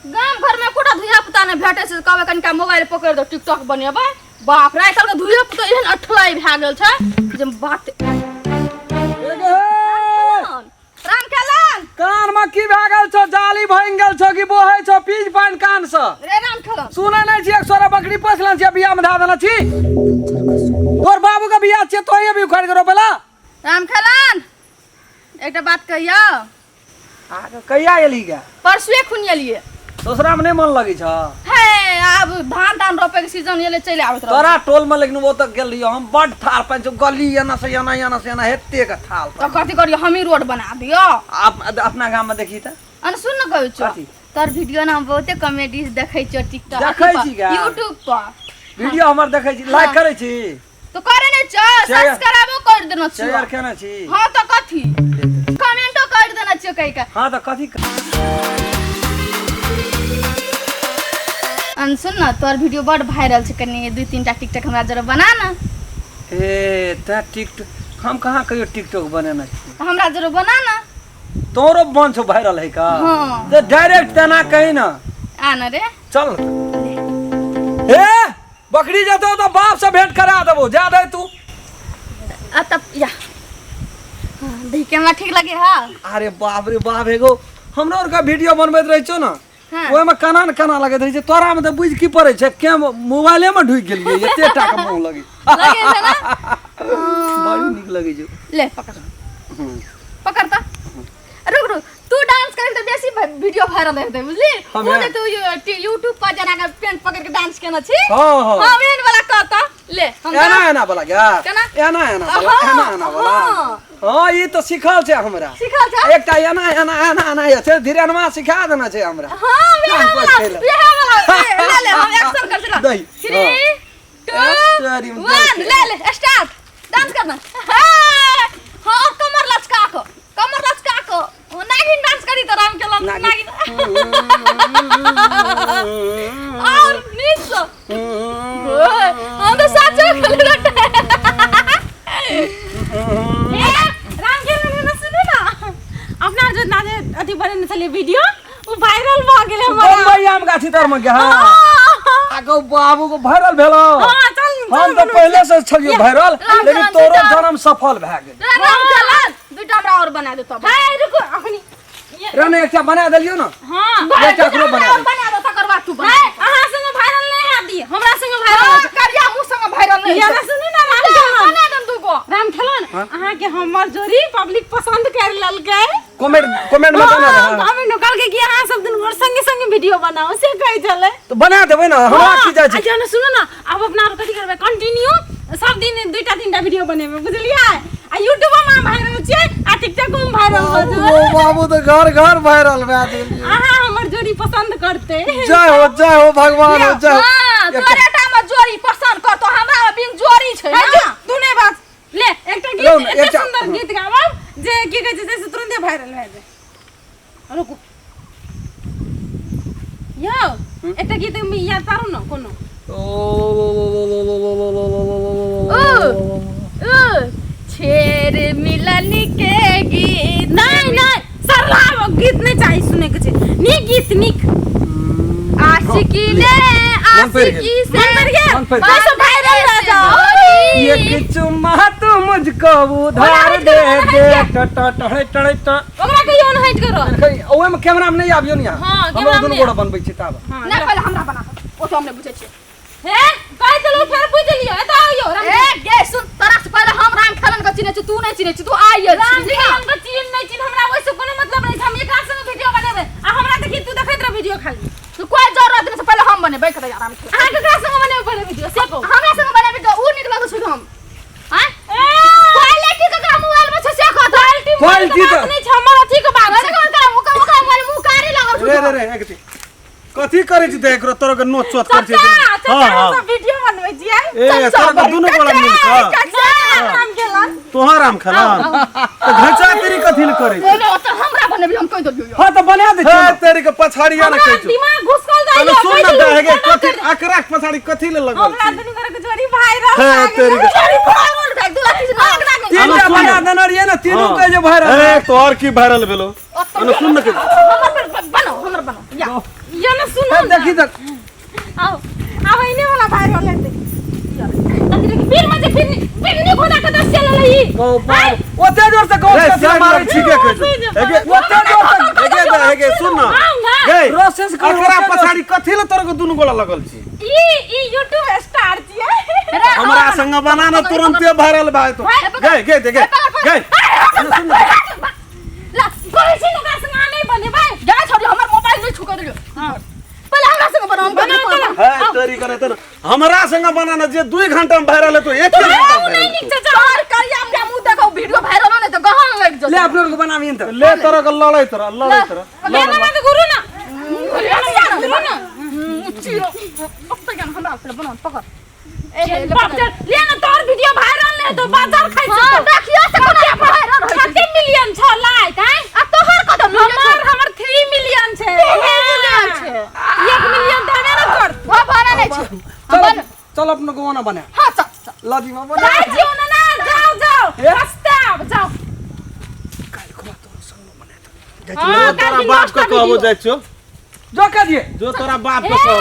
गाम घर में एकोटा धिया पुता नहि भेटै छै कहबै कनिका मोबाइल पकड़ि दो टिकटॉक बनेबै। बाप रे, आइ काल्हिके धिया पुता एहन अठलाई भए गेल छै जे बात। राम खेलन, कान में की भए गेल छौ? जाली भांगि गेल छौ कि बोहै छौ पीज पानि कान से? रे राम खेलन, सुनै नहि छी? एक सोरा बकरी पोसलन छियै, बियाह में धए देने छी। तोर बाबू के बियाह छियै, तोहे भी उखाड़ि के रोपेला। राम खेलन, एकटा बात कहियौ? आगे कहिया एली गे? परसुए खुन एलियै। ससुरा में नहि मन लगै छ? हे, आब धान तान रोपे के सीजन एलै, चलि आबैत रहबै। तोरा टोल में लेकिन ओतऽ गेल रहियो हम, बड थाल पानि छौ, गली एना से एना, एना से एना, हेते के थाल तऽ कथी करियो, हमही रोड बना दियो। अपना गाम में देखी तऽ। अन सुन न, कहै छौ। कथी? तोर वीडियो ने हम बहुते कॉमेडी देखै छियो टिकटॉक देखै छी गा? यूट्यूब पर। वीडियो हमर देखै छी, लाइक करै छी? तो करे नहीं छो, शेयर। सब्सक्राइबो कर देना छियो। शेयर केने छी? हाँ, तो कथी कमेंटो कर देना छियो कहि के। हाँ, तऽ कथी? अन सुन न, तोर वीडियो बड़ वायरल छै, कनी दू तीन टा टिकटॉक हमरा जरा बना न। ए तैं टिकटॉक, हम कहाँ कहियो टिकटॉक बनेने छी। तऽ हमरा जरा बना न। तोरो बन छौ वायरल है का? हाँ। तऽ डायरेक्ट तेना कही न। आ न रे। चल न तऽ। ए बकरी जेतौ तऽ बाप से भेंट करा देबो, जा दे तू। आ तब या, हाँ, देख के हमरा ठीक लगे। हाँ। अरे बाप रे बाप, एगो हमरो आरके वीडियो बनबैत रहै छौ ने, हाँ। ओहिमे केना ने केना लगैत रहै छै। तोरामे तऽ बुझि की पड़ै छै, के मोबाइले मे ढुकि गेलियै, एते टा के मुँह लगै। लगे छै ना? बड़ी नीक लगै छै। ले पकड़, पकड़। तऽ रुक रुक, तू डांस करे तऽ बेसी वीडियो वायरल हेतै, बुझली? हमे? ओ जे तू यूट्यूब पर जना के पेंट पकड़ के डांस केने छी। हाँ, हाँ। हाँ, एहन वाला कर तऽ ले हम एना डांस- एना वाला गया? केना? एना एना वाला। हाँ, एना एना वाला। हाँ। हाँ, ई तऽ सिखल छै हमरा। सिखल छै? एकटा एना एना एना एना छै, धीरेनमा सिखा देने छै हमरा। हाँ, वएह नाम वाला, पर खेल। वएह वाला। ए, ले ले, हम एक्शन कर छी। दही, 3 हाँ। 2 तोरी में 1, ले ले, स्टार्ट, डांस करना। हाँ हाँ, कमर लचका को, कमर लचका को। ओ, नागिन डांस करी तो राम खेलन। नागिन। नागिन और नीक से। ओए, हम तो साचो खेले रहे। ए, राम खेलन ने सुनू ना, अपना जो नाचे अथी बनेने छलियै वीडियो, ओ वायरल भऽ गेलै हमर। बम्बई आम गाछी तर में गया? हाँ। आगो बाबू को वायरल भेलो? हाँ, चल हम तऽ पहिले से छलियो वायरल, राम लेकिन चरण तोरो सीता। जन्म सफल भए गेल। राम खेलन, दूटा हमरा और बना दे तब। हे रुकू अखनी। रे एकटा बना देलियो ना? हाँ। एकटा एकरो बना और दे। बना दे, तकर बाद तू बना। हे, अहाँ संगे वायरल नहि हैत ई, हमरा संगे वायरल हाँ, होत। करिया मुँह संगे वायरल नहीं या होतै। ना सुनू ना राम खेलन, बना दे दूगो। राम खेलन, अहाँ के हमर जोड़ी पब्लिक पसंद कर लेलकै। कमेंट कमेंट में बना दे। हाँ, कमेंट में कहलकै कि अहाँ सब दुनू गोर संगे संगे वीडियो बनाओ, से कहै छलै। तऽ बना देबै ने, हमरा की जाइ आ छै। जहन सुनू ना, आब अपना आर कथी करबै, कंटिन्यू सब दिन दुईटा तीनटा वीडियो बनेबै, बुझलियै? आ यूट्यूब में वायरल छै आ टिकटॉक में वायरल भऽ बाबू जेबै। बाबू तऽ घर घर वायरल भए गेल। अहाँ हमर जोड़ी पसंद करतै। जय हो, जय हो भगवान हो, जय हो। हाँ, तोरे टा में जोड़ी पसंद करतो, हमरा में बिन जोड़ी छै हे, ना। तू नहि बाज ले, एकटा लौ गीत ने, एते एकटा- सुंदर गीत गाबब जे की कहै छै से तुरंते वायरल भए जाय। रुकू यौ, एकटा गीत याद पारू ने कोनो। उ, उ, छेर मिलन के गीत। नहीं नहीं, सरला गीत नहीं चाहिए सुने के छै, नीक गीत, नीक। आशिकी ने मन पड़ि गेल। आशिकी से मन पड़ि गेल? मन पड़ि गेल। बस वायरल भए जाओ। एक चुम्मा तू मुझको उधार दे दे ट ट टहे टहे ट। ओकरा कहियो न हटि करो। ओहिमे कैमरा में नहीं आबियो ने यहाँ। हाँ, हमरो कैमरा में दुनू नहि। गोरा बनबै छी ताब। हाँ, नहीं, पहले हमरा बना दो, ओ तो हम नहीं बुझै छियै। हे, कहि देलहुँ फेर बुझि लियौ, एतऽ आउ राम। ए गे सुन, तोरा से पहले हम राम खेलन के चिन्है छी, तू नहीं चिन्है छी, तू आइ राम खेलन के चिन्ह नहि चिन्ह, हमरा ओहिसँ कोनो मतलब नहि छै। हम एकरा संगे वीडियो बनेबै आ हमरा देखी, तू देखैत रह वीडियो खाली। तू कोई जरूरत नहीं से, पहले हम बनेबै के राम खेलन। अहाँ केकरा संगे बनेबै पहिले वीडियो से कहू? हमरा संगे बनेबै तऽ ऊ नीक लगै छै हम आँय? क्वालिटी ककरा मोबाइल में छै से कह। क्वालिटी क्वालिटी के बात तऽ- नहि छै, हमर अथी के बात अरे छै। कौन करा ओकर ओकर मोबाइल मुँह कारी लागल रे छै। रे रे, एक कथी करै छी? देख तोरा के नोच चोत करै छी। चाचा, हाँ, चाचा, हाँ। हम सब वीडियो बनबै छियै। ए तोरा के दुनू गोला मिल कऽ नहि, राम खेलन। तोहर आम खेलन तऽ घचा तेरी कथी ले करै छी? बोलो तऽ हमरा बनेबी, हम कहि देलियौ। हाँ, तऽ बना दै हे छियै। तेरी के पछाड़िया ने हमरा कहै छौ। दिमाग घुसकल जाइ चलो सुन कहि न देलहुँ, दे हे केना कथी कर- अकरा के पछाड़ी कथी ले लगल हमरा छी? दुनू गोरे के जोड़ी वायरल हे भए गेल। तेरी के पागल भए दू अथी से नाक नाक। तीनटा सुन। बना देने रहियै ने, तीनू हाँ। के जे वायरल। ए तोहर की वायरल भेलो? अने सुन न के हमर पर बनाओ, हमर बनाओ या। यौ ना सुनो ए, देखी तक आओ आब एने वाला वायरल हेतै। देखी देखी फिर मजे फिर फिर नहीं खोदा के दस चल रही। ओते जोर से गौस रे, कथी साइड मारै लग, छी ठीके कहै छौ। एगे ओते जोर से एगे दे, एगे सुन ना। आउ ना। गै, प्रोसेस करू, एकरा ओते जोर- पछाड़ी कथी ले तोरा के दुनू गोला लगल छी? ई ई यूट्यूब स्टार छियै। हमरा संग बना ना तुरंते वायरल भए तो। गै, गै, दे, गै, गै। ला कहै छी ने ओकरा संग अहाँ नहि बनेबै। जा छोड़ी हमर मोबाइल नहीं छुका दियो। पहले हमरा संग बनाओ, हम बनाओ, बनाओ। है तोरी करे तो हमरा संग बनाना जे 2 घंटा में वायरल हेतो एक घंटा ओ में नहि viral नीक हेतौ। छै। तोहर करिया हमरा मुंह देखो वीडियो वायरल हो नहीं तो गहन लग ले जतो। अपने को बनाबी त ले तोरा के लड़ैत रह, लड़ैत रह। ले ना मत गुरु ना। गुरु ना। अब तक हमरा पहले बनाओ पकड़। बाप रे, ले ना तोहर वीडियो वायरल नहि हेतौ, बाजार खाइ छै। हां देखियो से कोना वायरल होय छै। कते मिलियन छौ लाइक हैं? आ तोहर कत मिलियन? हमर हमर 3 मिलियन छै। मिलियन छै। 1 मिलियन तऽ हेबे ने कर। वो बना नहीं छै। चल चल अपने को ओना बना। हां चल चल। लदी में बना। जाइ छियौ ने ना, जाओ जाओ। पछताएब, जाओ। जो तोरा बाप के कहबो जाइ छियौ। जो कह दिए जो तोरा बाप के ए, कहबो।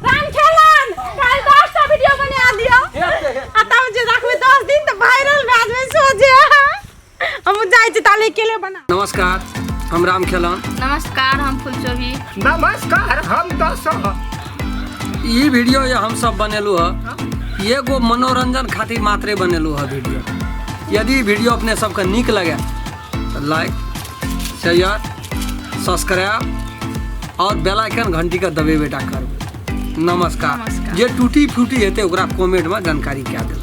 राम खेलन, काल्हि 10 टा वीडियो बना दियौ। आ तब जे राखबै 10 दिन तऽ वायरल भए जेबै सोझे। हम जाइ छी ताले अकेले बना। नमस्कार, हम राम खेलन। नमस्कार, हम फुलचोभी। नमस्कार, हम दशरथ। ई वीडियो ये हम सब बनेलू है, एगो मनोरंजन खातिर मात्रे बनेलू है वीडियो। यदि वीडियो अपने सबके नीक लगे तो लाइक शेयर सब्सक्राइब और बेल आइकन घंटी के दबेबे टा करबै। नमस्कार। नमस्कार। जे टूटी फूटी हेतै ओकरा कमेंट में जानकारी कए देबै।